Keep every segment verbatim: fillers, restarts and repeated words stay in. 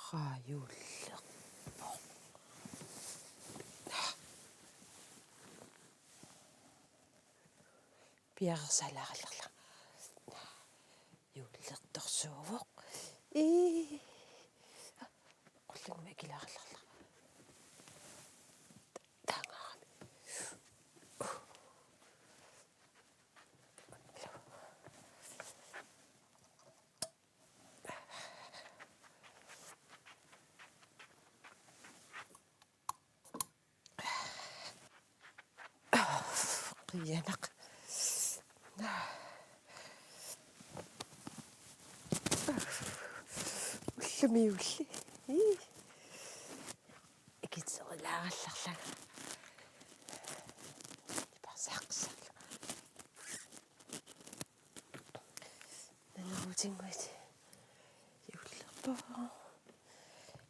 Qaa juullerpoq. Piareersalaarallarlunga. Juullertorsuuvoq. Ii. Qullinngua ikilaarallarlunga. Taangaarami. Qiianaq. Ullumi juulli. Ii. Ikitserilaarallarlanga. Iparsaaqqissaarlunga. Naluutinnguit. Juullerpoq.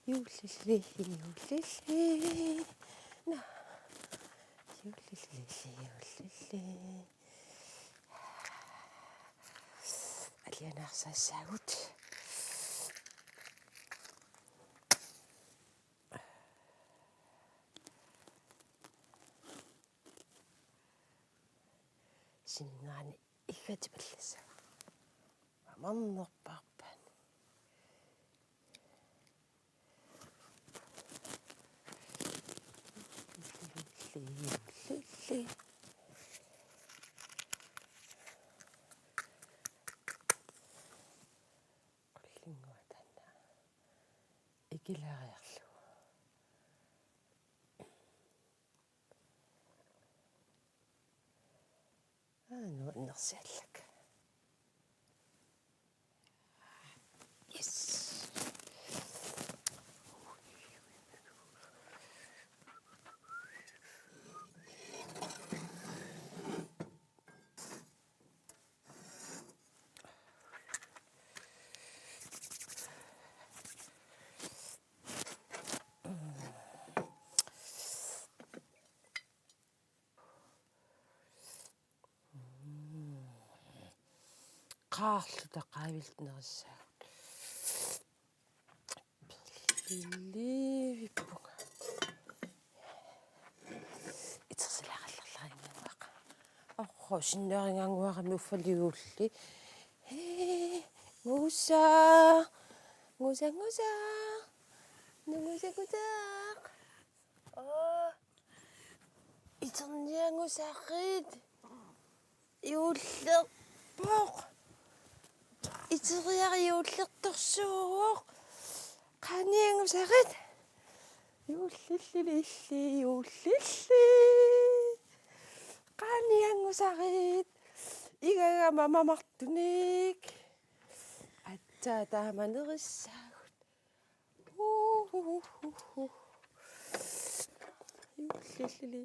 Juullilli, juullilli. Naa. Juullilli, juullilli. Alianaarsaassaagut. Sininngaanniit iggatipallassaaq. Amarnerpaarpaat. Qullinngua taanna. Ikilaariarlugu. Aa, nuannersiallak. Yes. Qaarluta qaavillit nerissaagut. Perliivippunga. Itersilaarallarlarinnguaq. Orro, sinnaarinnguarami uffa juulli. Hee, ngusa. Ngusa, ngusa. Ngusa, ngusa. Oo. Iternianngusarit. Juullerpoq. Iteriaraq juullertorsuuvoq. Qaanianngusarit. Juullillilli, juullilli. Qaanianngusarit. Igagama mamartunik. Aatsaat taama nerissaagut. Uhuhuhu. Juullillilli,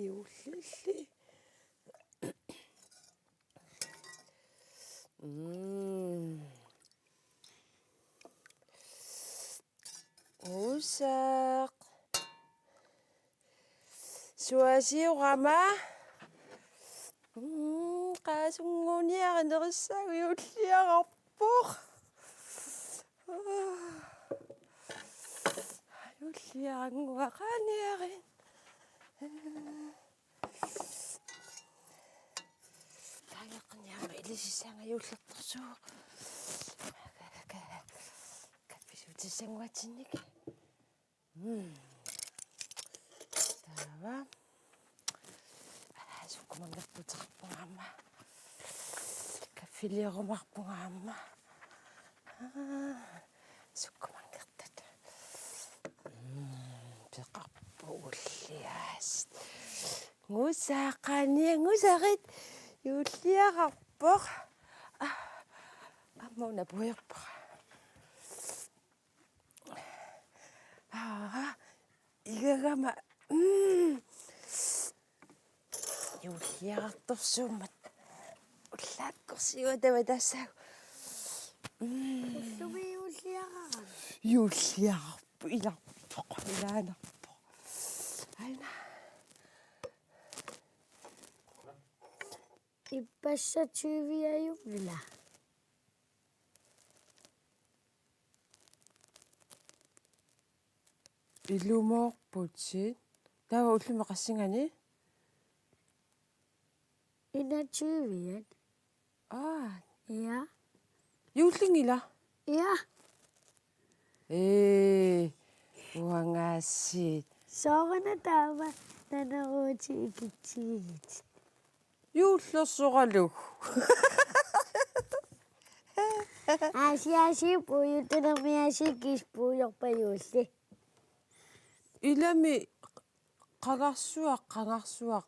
juullilli. Mm. Usaaq. Suasiorama. Mm, qaasunnguuniaraq nerissaagut, juulliararpoq. Juulliarannguaq qaaniarit. Taangeqqinniarama ilisissaanga juullertorsuuvoq. Kaffisuutissannguatsinnik. Mm. Taava. Aa, sukkumanngortuteqarpunga aamma. Kaffiliorumaarpunga aamma. Aa, sukkumanngortut. Mm, peqarpoq juulliaasat. Ngusaaq qaanianngusarit, juulliararpoq. Aa, aamma una puiorpoq. Aa, igagama. Mm. Juulliarartorsuummat. Ullaakkorsiuatama taassaagut. Mm. Ullumi juulliararami. Juulliararpoq, ilarpoq, ilaanarpoq. Aina. Ippassaq tyve ajunngilaq. Ilumoorputit. Taava ullumi qassinganik? Enogtyve. Aa. Ja. Juullinngila? Ja. Ee, uangaasiit. Sooruna taama naneruutit ikitsigit? Juullersoralugu. Aasiit, aasiit puiutunermiaasiit kiis puiorpajuulli. Ilami qangarsuaq, qangarsuaq.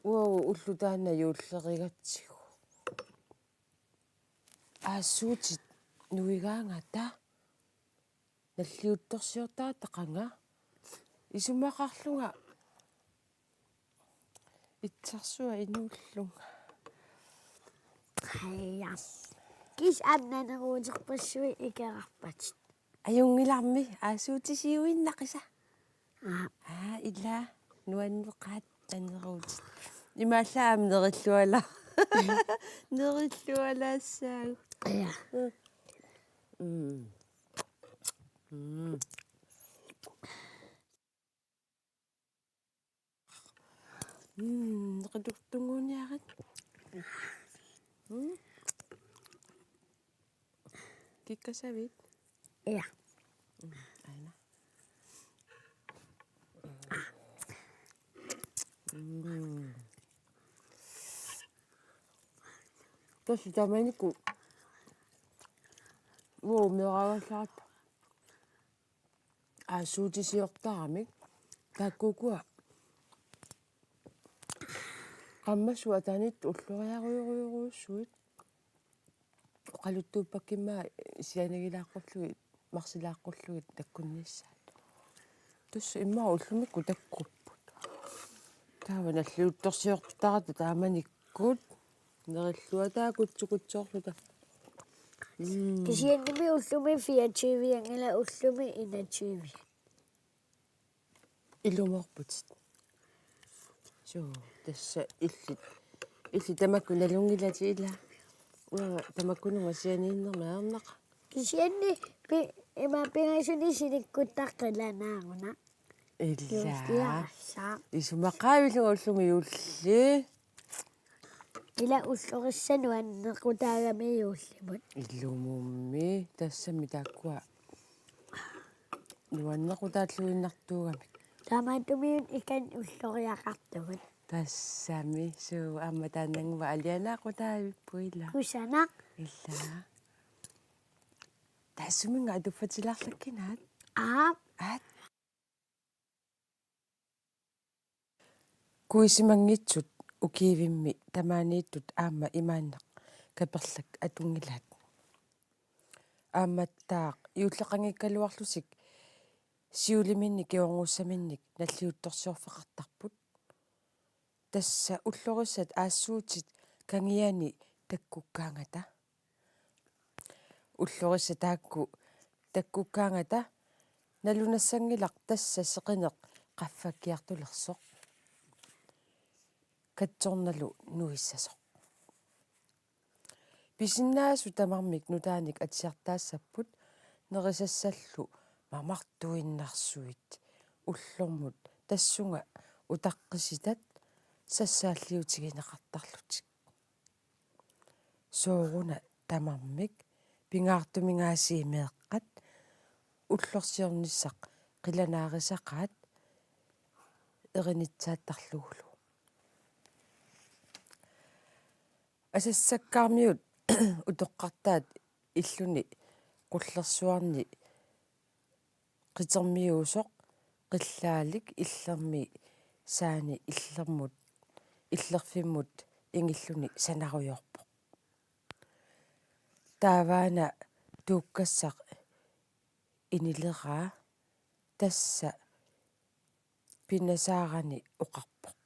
Uagut ulloq taanna juullerigatsigu. Aassuutit nuigaangata. Nalliuttorsiortartaqaanga. Isumaqarlunga itsarsua inuullunga. Aja. Kiis aamma naneruuterpassuit ikerarpatit. Ajunngilarmi aassuutisiuinnaqisa. Aa. Aa, ila nuanneqaat naneruutit. Imaallaat aamma nerilluala. Nerillualaassaagut. Ja. Mm. Mm. Mm, neqituttunguuniarit. Mm. Kikkasavit? Ja. Mm, aana. Mm. Tassa taamanikkut uagut meeraagallarput. Aassuutisiortaramik. Taakkuukua qammassua taanna ulloriarujorujorujussuit. Oqaluttuuppakkimmaa sianigilaaqqullugu, marsilaaqqullugu takkunnissaat. Tassa immaqa ullumikkut takkupput. Taava nalliuttorsiortarata taamanikkut. Nerilluataakutsukkutsoorluta. Mm. Kisiannimi ullumi fireogtyve-anngilaq ullumi enogtyve. Ilumoorputit. Suu, tassa illit. Illit tamakku nalunngilatit ila. Uanga tamakkununnga sianiinnerma ajornaqa. Kisianni pi-, ima pingasunik sinikkuttarput qilanaaruna. Ila. Juulliarassaaq. Isumaqaavillunga ullumi juulli. Ila ullorissat nuannequtaagami juullimut. Ilumummi, tassami taakkua nuannequtaalluinnartuugamik. Taamaattumiut ikanni ulloriaqartugut. Tassami, suu, aamma taannannguaq alianaaqutaavipput ila. Kusanaq. Ila. Taassuminnga atuffatilaarlakkinaat. Aap. Aat. Kuisimanngitsut ukiivimmi tamaaniittut aamma imaanneq kaperlak atunngilaat. Aammattaaq juulleqanngikkaluarlutik siuliminnik kingornussaminnik nalliuttorsiorfeqartarput. Tassa ullorissat aassuutit kangiani takkukkaangata. Ullorissat taakku takkukkaangata nalunassanngilaq tassa seqineq qaffakkiartulersoq. Katsornalu nuissasoq. Pisinnaasut tamarmik nutaanik atisartaassapput nerisassallu mamartuinnarsuit ullormut tassunga utaqqisitat sassaalliutigineqartarlutik. Sooruna tamarmik pingaartumingaasiit meeqqat ullorsiornissaq qilanaarisaqaat erinitsaattarlugulu. Asassakkaarmiut utoqqartaat illuni qullersuarni qitermiuusoq qillaalik illermi saani illermut illerfimmut ingilluni sanarujoorpoq. Taavaana tuukkassaq inileraa tassa pinasaarani oqarpoq: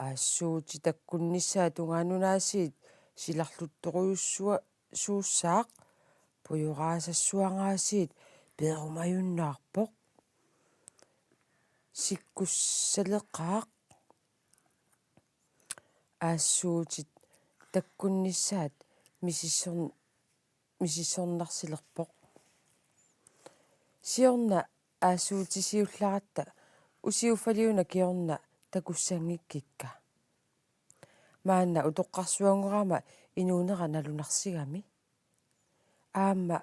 Aassuutit takkunnissaat tungaanut aasiit silarluttorujussuussaaq pujoraasassuangaasiit peerumajunnaarpoq. Sikkussaleqaaq. Aassuutit takkunnissaat misissorn-, misissornarsilerpoq. Siorna aassuutisiullaratta usiuffaliuna kingorna takussanngikkikka. Maanna utoqqarsuanngorama inuunera nalunarsigami. Aamma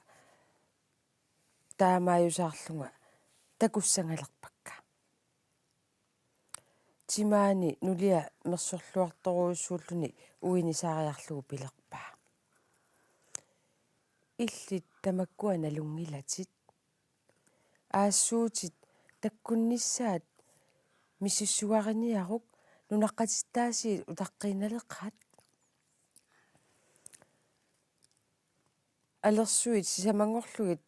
taamaajusaarlunga takussangalerpakka. Timaani nulia mersorluartorujussuulluni uinisaariarlugu pilerpaa: Illit tamakkua nalunngilatit. Aassuutit takkunnissaat misissugariniaruk nunaqqatittaasiit utaqqiinnaleqaat. Alersuit sisamanngorlugit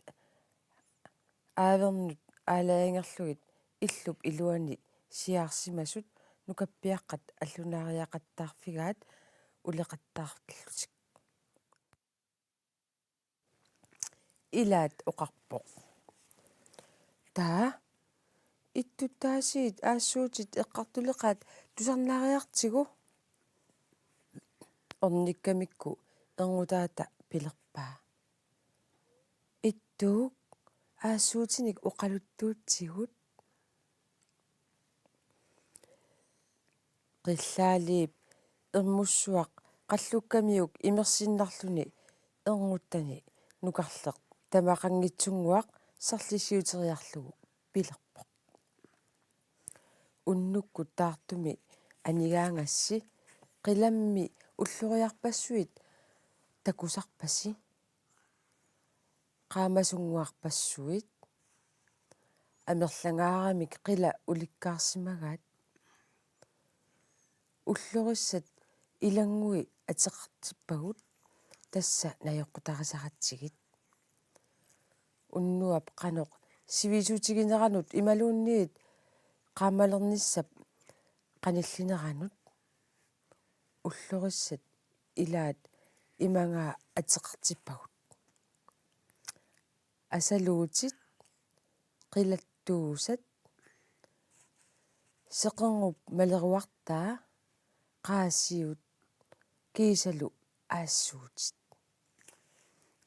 aavernut aalajangerlugit illup iluani siaarsimasut nukappiaqqat allunaariaqattaarfigaat uleqattaarlutik. Ilaat oqarpoq: Taa, ittuttaasiit aassuutit eqqartuleqaat tusarnaariartigu. Ornikkamikku erngutaata pilerpaa: Ittuuk, aassuutinik oqaluttuutsigut. Qillaaliip ermussuaq qallukkamiuk imersinnarluni erngutani nukarleq tamaqanngitsunnguaq sarlisiuteriarlugu pilerpoq: Unnukkut taartumi anigaangassi qilammi ulloriarpassuit takusarpasi. Qaamasunnguarpassuit amerlangaaramik qila ulikkaarsimagaat. Ullorissat ilanngui ateqartippagut, tassa najoqqutarisaratsigit. Unnuap qanoq sivisuutigineranut imaluunniit qaamalernissap qanillineranut ullorissat ilaat imangaa ateqartippagut: Asaluutit, qilattuusat, seqernup maleruartaa, qaasiut kiisalu aassuutit.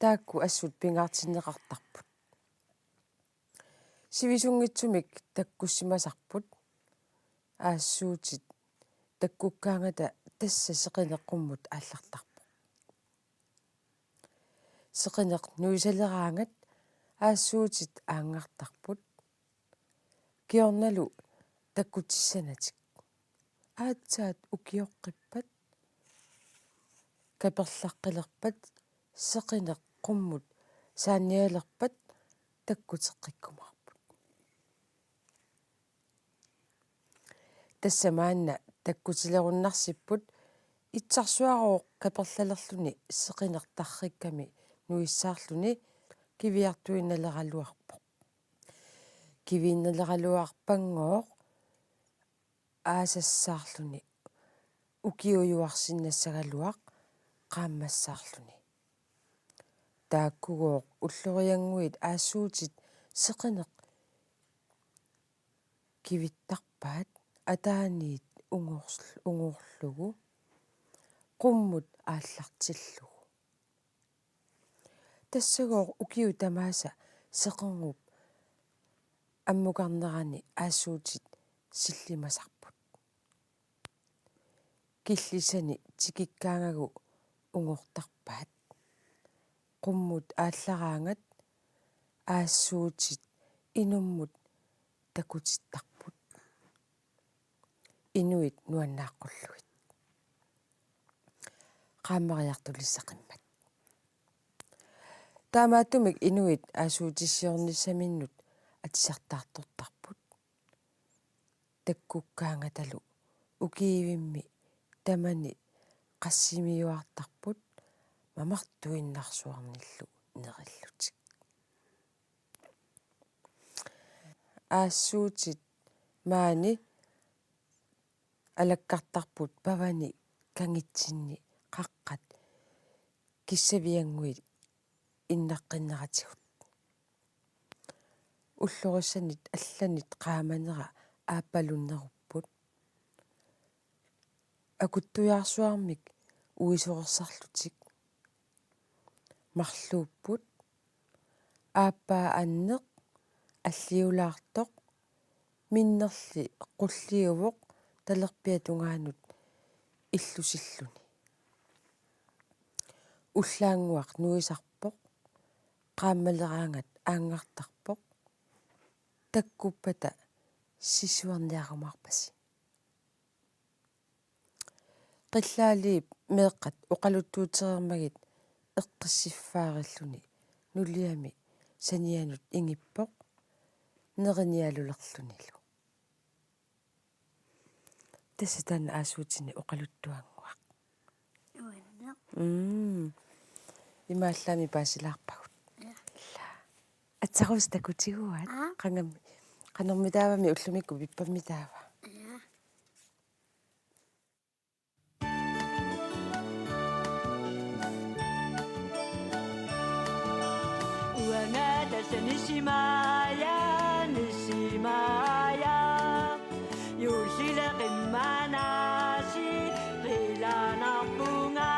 Taakku assut pingaartinneqartarput. Sivisunngitsumik takkussimasarput. Aassuutit takkukkaangata tassa seqineq qummut aallartarpoq. Seqineq nuisaleraangat aassuutit aanngartarput. Kingornalu takkutissanatik. Aatsaat ukioqqippat, kaperlaqqilerpat, seqineq qummut saannialerpat takkuteqqikkumaarput. Tassa maanna takkutilerunnarsipput, itsarsuarooq kaperlalerluni seqineq tarrikkami nuissaarluni kiviartuinnaleraluarpoq. Kiviinnaleraluarpanngooq aasassaarluni ukiujuarsinnassagaluaq qaammassaarluni. Taakkugooq ulloriannguit aassuutit seqineq kivittarpaat ataaniit ungorsl-, ungoorlugu qummut aallartillugu. Tassagooq ukiut tamaasa seqernup ammukarnerani aassuutit sillimasarput. Killissani tikikkaangagu ungoortarpaat. Qummut aallaraangat aassuutit inummut takutittarput. Inuit nuannaaqqullugit. Qaammariartulissaqimmat. Taamaattumik inuit aassuutisiornissaminnut atisartaartortarput. Takkukkaangatalu ukiivimmi tamani qassimiuartarput mamartuinnarsuarnillu nerillutik. Aassuutit maani alakkartarput pavani kangitsinni qaqqat kissaviannguit innaqqinneratigut. Ullorissanit allanit qaamanera aappalunnerupput. Akuttujaarsuarmik uisorersarlutik. Marluupput. Aappaa anneq alliulaartoq, minnerli qulliuvoq talerpiata tungaanut illusilluni. Ullaannguaq nuisarpoq, qaammaleraangat aanngartarpoq, takkuppata sisuerniarumaarpasi. Qillaaliip meeqqat oqaluttuutereermagit eqqissiffaareerluni nuliami sanianut ingippoq nerinialulerlunilu. Tassa taanna aassuutini oqaluttuannguaq. Uanneq. Mm. Imaallaami paasilaarpagut. Ja. Atsaruusa takutigaat. Aa. Qangammi. Qanormitaavami ullumikkut pippammi taava. Ja. Uanga tassa Nisimaja, Nisimaja. Juullile qimmanaasiit qilanaarpunga.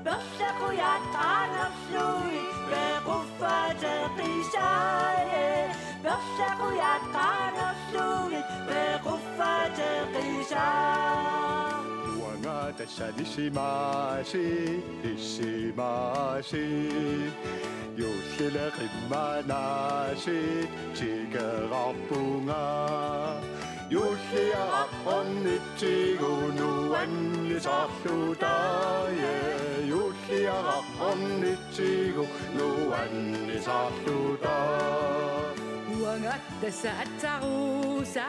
Perlaqujat qaanerlugit pequffateqisaaneq. Perlaqujat qaanerlugit pequffateqisaa. Uanga tassa Nisimaasi, Nisimaasi. Juullile qimmanaasiit tikeraarpunga. Juulliaraq ornitsigu nuannisaarluta, ja. Juulliaraq ornitsigu nuannisaarluta. Uanga tassa Atsaruusa,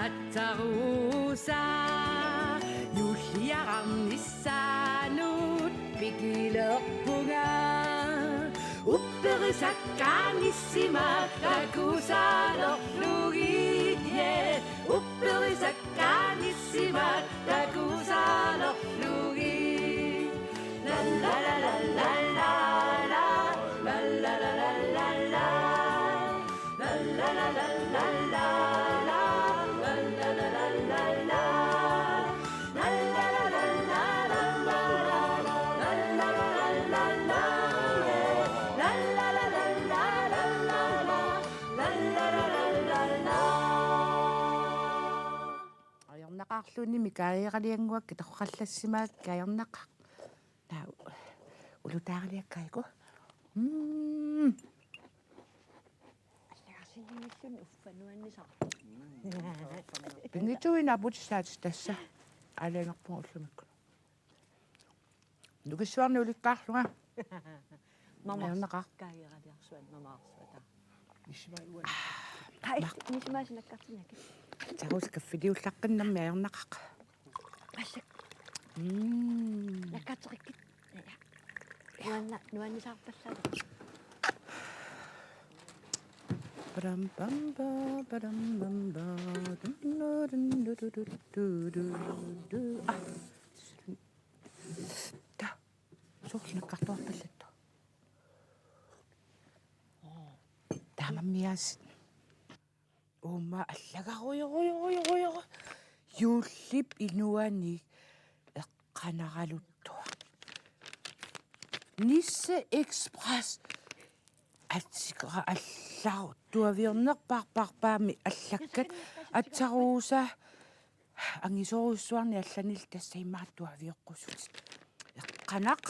Atsaruusa. Juulliaraq nissaanut pikilerpunga. Upperisakkaat nissimat takusaalerlugit, ja. Upperisakkaat nissimat takusaalerlugit. La la la la la la. La la la la la la. Ajornaqaarluni Mikael Raliannguak kitoqqallassimaak ajornaqaaq. Taa ulutaaraliakkaaku. Mm. Allagarsinnilluni uffa nuannisarpoq. Pinngitsuuinnaq putissaatit tassa. Aalajangerpunga ullumikkut. Nukissuarni ulikkaarlunga. Mama. Ajornaqaaq. Kaageraliarsuat mamaarsuata. Nissimai uani. Ai, Maq- Nisimaasi nakkartinnakku. Taruusa kaffiliullaqqinnarmi ajornaqaaq. Assak. Mm. Nakkarteqikkit. Ja. Nuanna-, nuannisaarpallaartoq. Param pam pa, param pam pa, dun dun dun dun dun dun dun dun. Ah. Ta. Soorlu nakkartuarpallattoq. Taamammiaas. Uuma allagarujorujorujorujor. Juullip inuani eqqanaraluttuaq. Nisse Express. Atsikera allartuaviornerpaarpaarpaami allakkat. Atsaruusa. Angisoorujussuarnik allanillu tassa imaattuavioqqusutit. Eqqanaq.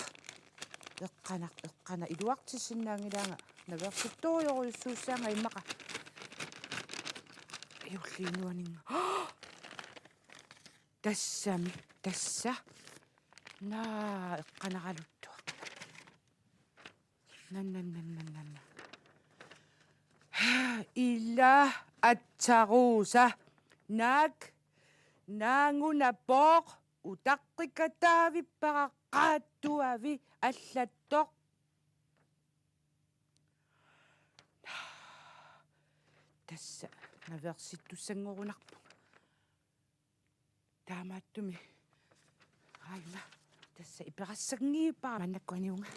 Eqqanaq, eqqanaq. Iluartissinnaanngilaanga. Naveersittorujorujussuussaanga immaqa. Juulliunuaninnga. Tassami, tassa. Naa, eqqanaraluttuaq. Nan, nan, nan, nan, nan. Ila Atsaruusa. Naak. Naangunappoq. Utaqqikataavippara qaattuavi allattoq. Tassa naveersittussanngorunarpunga. Taamaattumik. Aajuna. Tassa iperassanngippara maannakkut aniunga.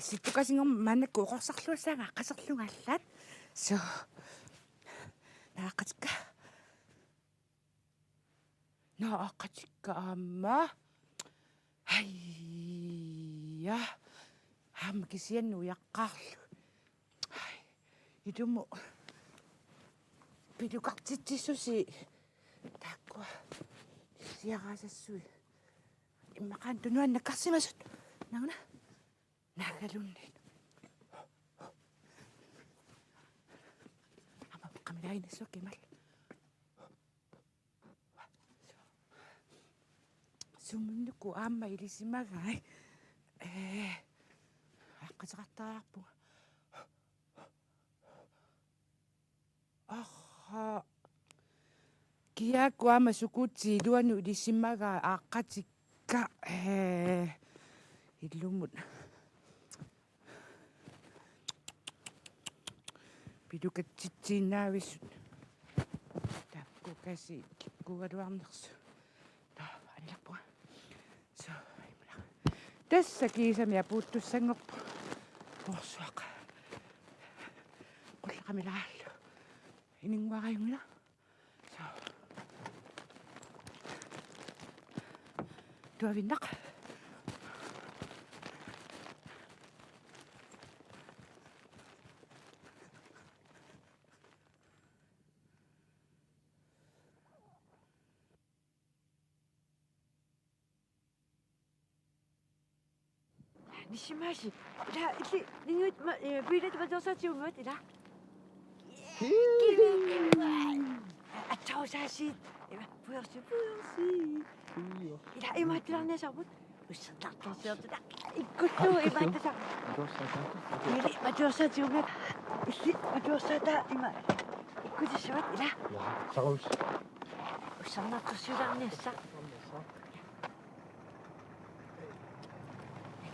Issittukasinngormat maannakkut oqorsarluassaanga aqqaserlunga allaat. So. Naaqatikka. Naaqatikka aamma. Hai. Ja, aamma kisianni ujaqqaarlugu. Ai, ilumut pilukartitsissusii taakkua siaraasassuit. Immaqa tunuani nakkarsimasut. Naagga una? Naaggaluunniit. Aamma qamilaaginnassuakka imaal. Sumunnukua aamma ilisimagai. Ee, aaqqateqartariaqarpunga. Aha. Kiaku aamma sukuutit iluanut ilisimagai aaqqatikka. Ee, ilumut. Pilukatsitsiinnaavisut. Taakku kasi kikkuugaluarnersut. Tassa, immaqa. Tassa kiisami apuuttussanngorpoq. Poorsuaq. Qullaqamilaarlu. Ininnguarajunngilaq. Soo. Tuavinnaq. Nisimaasi. Ila, illit, ninguit, ma, eh, biilit matuersaatigut, ila. Kivi, kivi. Atsarusaasiit. Ima, puiorsi, puiorsi. Ila, imaattularniasarput. Ussernartorsiortut. Ikkullugu imaattusa. Biilit matuersaatigut. Illit matuersaataa ima. Ikkutissavat, ila. Ja, sarus. Ussernartorsiulaarniassaq.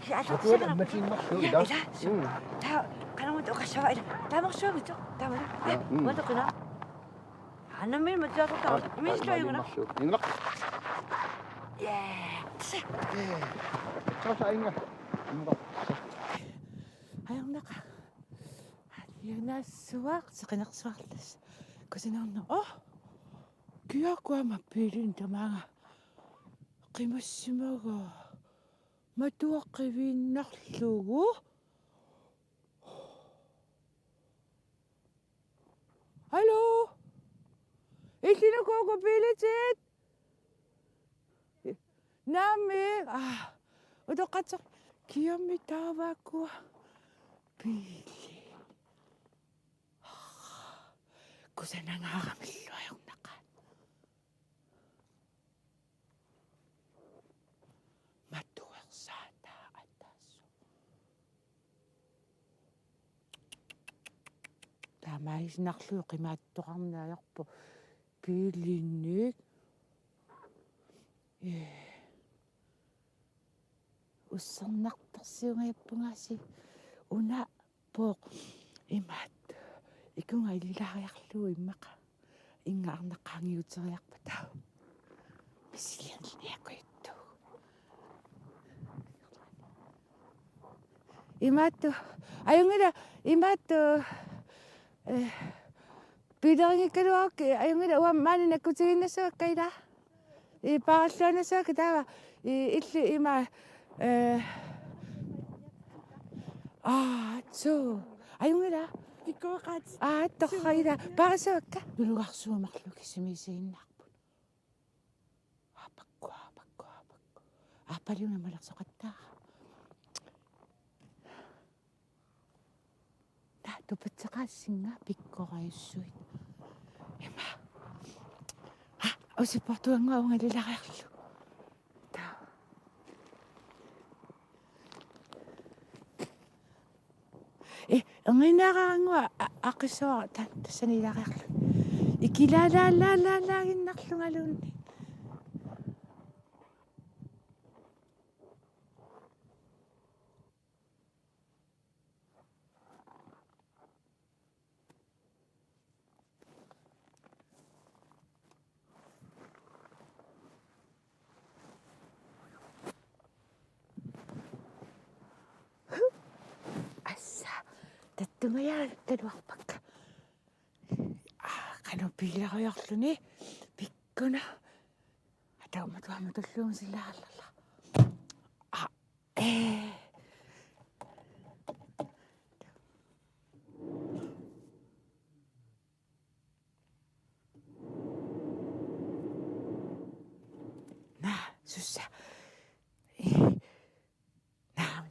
Kia, ata, matua sila. Matiinnarlugu, ja, ila. Ila, su. Mm. Taa, qanormita oqassava, ila. Taamorsuamit, taamala. Ja, mm. Matoqina. Anami matiartoq. Aa, imisilu ajunguna. Matiinnarlugu. Inunaq. Ja. Tsa. Ja. Tsa, tsa, inga. Inunaq. Ajornaqa. Ajornassuaq, seqinersuarlas. Kusanarneq. Oh. Kiaku aamma biilini tamaanga qimassimagaa. Matuaq qiviinnarlugu. Hallo? Illit uku biilitit? Naamik, aa, utoqqatsoq, kiammi taava ukua biilit. Kusanangaaramillu ajornaqaat. Matuersaataa ataaseq. Taamaaginnarlugu qimaattoqarneq ajorpoq biilinik. Ee. Ussernartorsiungajappungaasiit una pooq imaat. Ikunga ililaariarlugu immaqa. Inga arnaq qaangiuteriarpata. Misilianniakujuttu. Imaattoq. Ajunngilaq, imaattoq. Eh, biilerinngikkaluarukku, ajunngilaq, uanga maani nakkutigiinnassavakka, ila. Ii, paaralluarnassavakka taava. Ii, illit ima, eh, aa, suu. Ajunngilaq. Pikkoqaat. Aa, torra, ila. Paarissavakka. Nulugarsuup marluk kisimiisiinnarput. Aappakku, aappakku, aappakku. Aappaliuna malersoqattaara. Taa, tupatseqaassinga pikkorajussuit. Ima. Ha, usipportuannguaq uunga ililariarlugu. Taa. Ee, erniinnaraannguaq a-, aaqqissuara ta-, tassani ililariarlugu. Ikilaalaalaalaalaaginnarlungaluunniit. Assa, tattungajaakkaluarpakka. Aa, qanoq piilarujoorluni pikkuna. Ataamatuamma tulluusilaallala. Aa, ee.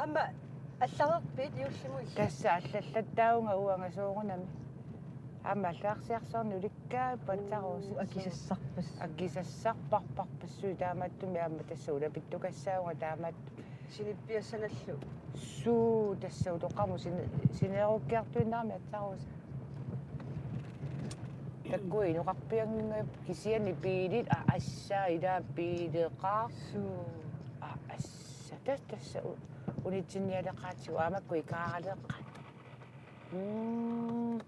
Aamma allareerpit juullimut? Tassa allallattaavunga uanga soorunami. Aamma allagarsiarsuarnik ulikkaat patsaruusut. Uu, akisassarpassuit. Akisassarparparpassuit taamaattumik aamma tassa ulapittukassaavunga taamaattumik. Sinippiassanallu. Suu, tassa utoqqamut sine-, sineerukkiartuinnarami atsaruusut. Takuuk inoqarpiannginnakku kisianni biilit, aa, assa, ilaa biileqaaq. Suu. Aa, assa. Tassa, tassa u-, unitsinnialeqaatigut aamma ikaaraleqaat. Mm.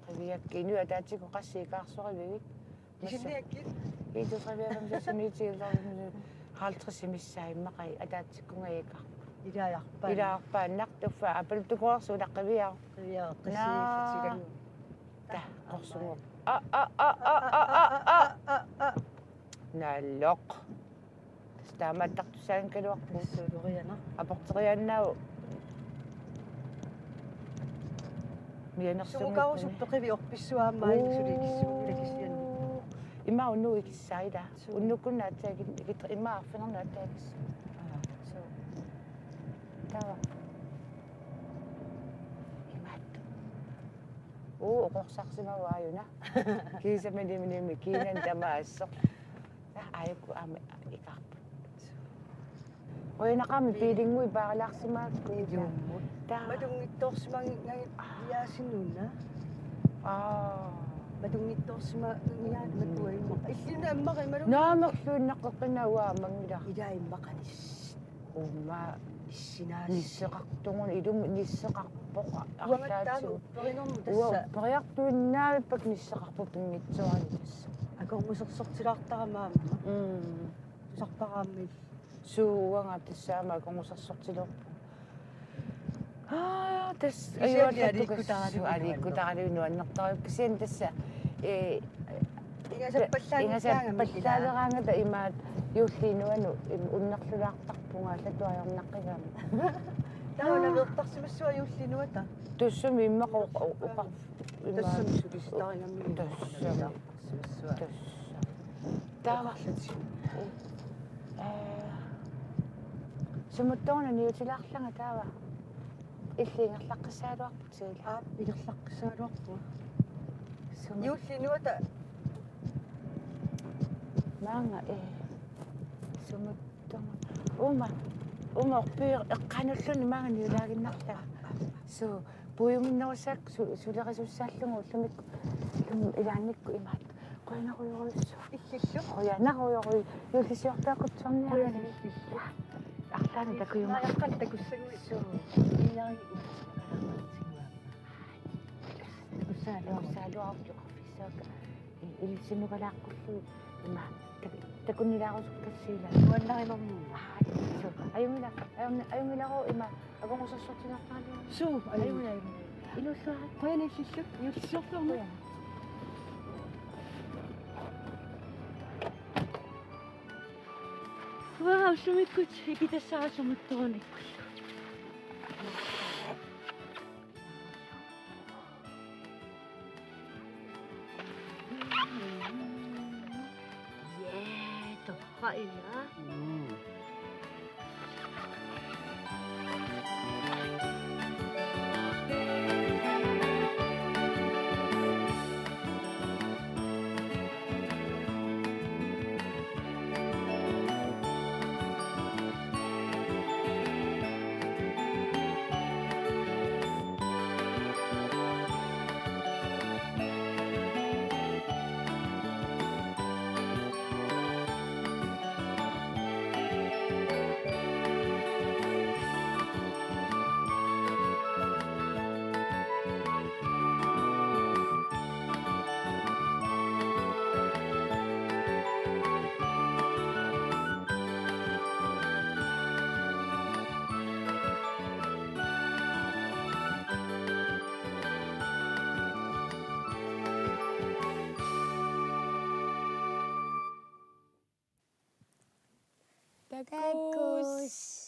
Qiviakkit inuit ataatsikkut qassit ikaarsorivigit? Kisianniakkit? Itusariaram sasuniitigillarluni halvtreds missaa immaqa ataatsikkunga ikaarput. Ilaajarpaa. Ilaajarpaannaq tuffa apaluttukoorsu ulaqqiviaa. Qiviaa, naa. Qissiissitsilangu. Ta, qorsungu. A, a, a. Nalloq. Tassa taamaattartussaanngikkaluarpoq. Tassa ulorianaq. Aporteriaannaavoq. Mianersunngikkuni. Sumukaarusuppi qiviorpissua aamma aina suli ikissuunngilaq kisianni. Uu. Ima unnugu ikissaat ila. Suu. Unnukkut aatsaat ikit-, ikit-, ima arfineq-marlunut aatsaat ikissaat. Aa, suu. Taava. Imaattoq. Uu, oqorsarsimavoq aajuna. Kiisami nimi nimi kiinani tamaasa. Aa, aajuku aamma ikaarput. Qujanaqaaq biilinngui paarilaarsimaakku. Ilummut. Taa. Matunngitsoorsimanngilanga iaasinuna. Aa. Matunngitsoorsimanngilanga matuaimma. Illinni ammari malu. Naamerluinnaqqeqqinnaaq uanga ammanngilara. Ilaa immaqa nis-. Uuma. Nissinaa. Nisseqartugut ilumut nisseqarpoq. Uangattaami arlaatigut upperinermut tassa. Uanga upperiartuinnavippakkit nisseqarpoq pinngitsoorani tassa. Akornusersortilaartarama aamma. Mm. Tusarpara aamma. Suu uanga tassa aamma akornusersortilerpunga. Aa, tassa. Kisianni ajuallattukas-, aliikkutaralugu. Aliikkutaralugu nuannertarpoq. Kisianni tassa, ee, ingasappallaanngikkaangami. Ingasappallaaleraangata imaattoq juulliit nuanut im-, unnerlulaartarpunga allatut ajornaqqigami. Taava naveertarsimassua juulliit nuata. Tassami immaqa oqa-, oqa-, tassami imaattoq sulisitarigammi. Tassami. Tassa. Taava. Ee, sumuttuuna niutilaarlanga taava. Illit ingerlaqqissagaluarput siila. Aap, ingerlaqqissagaluarpunga. Sumut-. Juulliit nuata. Maanga, ee. Sumuttuuna. Uuma, uuma orpiit eqqaanulluni maanga niulaaginnarlanga. Suu, puiuminnerussaaq su-, sulerisussaallugu ullumikkut, ullumikkut ilaannikkut imaattoq. Qujanarujorujussuaq. Illillu. Qujanarujorujussuaq. Juullisiortoqqutsorniarisi. Qujanarujorujussuaq. Arlaannik takujumaarpugut. Naajaqqa takussaguit. Suu. Iiarit. Takussaalu. Takussaalu. Takussaalu. Ilisinukalaaqqullu ima tak-, takunnilaarusukkassiila. Nuannarinermi. Aa, suu. Ajunngila-, ajunng-, ajunngilaq ima. Akornusersortinartaralugu. Suu, ajunngilaq. Ajunngilaq, ajunngilaq. Iluulluarit. Qujanaq illillu. Juullisiortormi. Qujanaq. Uanga ullumikkut ikitassara sumuttuunikkullu. Ja, torrak ila. Mm. Takuss. Takuss.